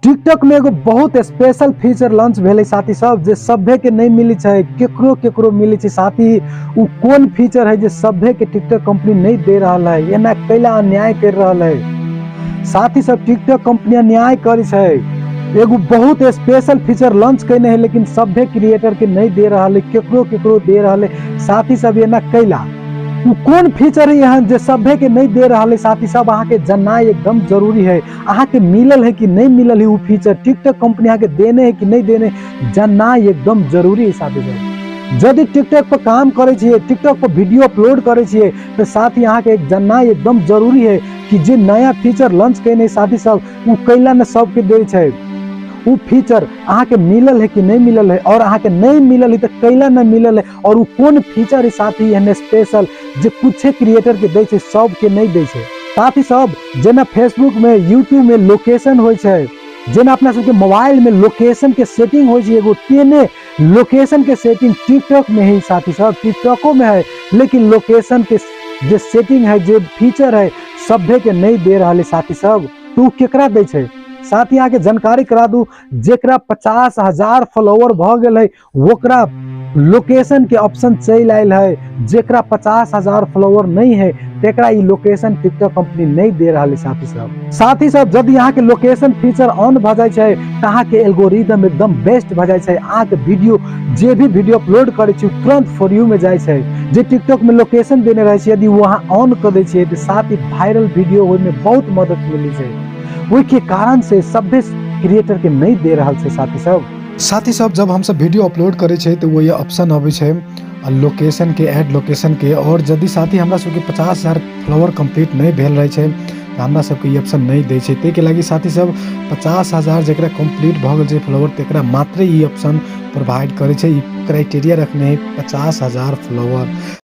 TikTok में एगो बहुत स्पेशल फीचर लॉन्च भेलै साथी सब, जे सभे के नहीं मिली छै, केकरो केकरो मिली छै साथी। उ कोन फीचर है जे सभे के टिकटॉक कंपनी नहीं दे रहल है? एना कैला अन्याय कर रहल है साथी सब? टिकटॉक कंपनी अन्याय करी छै। एगो बहुत स्पेशल फीचर लॉन्च केने है, लेकिन सभे क्रिएटर के नहीं दे रहल है, केकरो केकरो दे रहल है साथी सब। एना कैला? उ कोन फीचर है यहाँ जे सभे के नहीं दे रहल है साथी सब? अहाँ के जानना एकदम जरूरी है। अहाँ के मिलल है कि नहीं मिलल है, उ फीचर टिकटॉक कंपनी अहाँ के देने है कि नहीं देने, जानना एकदम जरूरी है साथी सब। यदि टिकटॉक पर काम करे छियै, टिकटॉक पर वीडियो अपलोड करे छियै, तो साथ ही अहाँ के एक जानना एकदम जरूरी है कि जे नया फीचर लॉन्च केने साथी सब, उ कैला ने सबके दै छै? उ फीचर अहाँ के मिलल है कि नहीं मिलल है, और अहाँ के नहीं मिलल है तो कैला नहीं मिलल है, और उ कोन फीचर है साथी एहन स्पेशल जे कुछे क्रिएटर के दै छै, सबके नहीं दै छै साथी सब? जेना फेसबुक में, यूट्यूब में लोकेशन होइ छै, जेना अपना सबके मोबाइल में लोकेशन के सेटिंग होइ छै, एगो तेने लोकेशन के सेटिंग टिकटॉक में है साथी सब। टिकटॉको में है, लेकिन लोकेशन के जे सेटिंग है, जे फीचर है, सभे के नहीं दे रहल है साथी सब। तू केकरा दै छै साथी? अहाँके जानकारी करा दू, जेकरा 50,000 फॉलोअर भऽ गेल है, ओकरा लोकेशन के ऑप्शन चलि आयल है। जेकरा 50,000 फॉलोअर नहीं है, तेकरा ई लोकेशन टिकटॉक कंपनी नहीं दे रहल है साथी सब। साथी सब, यदि अहाँके लोकेशन फीचर ऑन भऽ जाइ छै, तऽ अहाँके एल्गोरिदम एकदम बेस्ट भऽ जाइ छै। अहाँके वीडियो, जे भी वीडियो अपलोड करै छी, तुरंत फॉर you में जाइ छै। जे टिकटॉक में लोकेशन देने रहै छै, यदि वो अहाँ ऑन कऽ दै छियै, तऽ साथ ही वायरल वीडियो होइमे बहुत मदद मिलै छै। ओहिके कारण से सभे क्रिएटर के नहीं दे रहल छै साथी सब। साथी सब, जब हमसब वीडियो अपलोड करै छै, तऽ वही ऑप्शन अबै छै लोकेशन के, एड लोकेशन के। और यदि साथी हमरा सबके 50,000 फॉलोअर कम्प्लीट नहि भेल रहै छै, तऽ हमरा सबके ई ऑप्शन नहि दै छै। ताहिके लागि साथी सब, 50,000 जकरा कम्प्लीट भऽ गेल छै फॉलोअर, तकरा मात्रे ई ऑप्शन प्रोवाइड करै छै। ई क्राइटेरिया रखने है 50,000 फॉलोअर।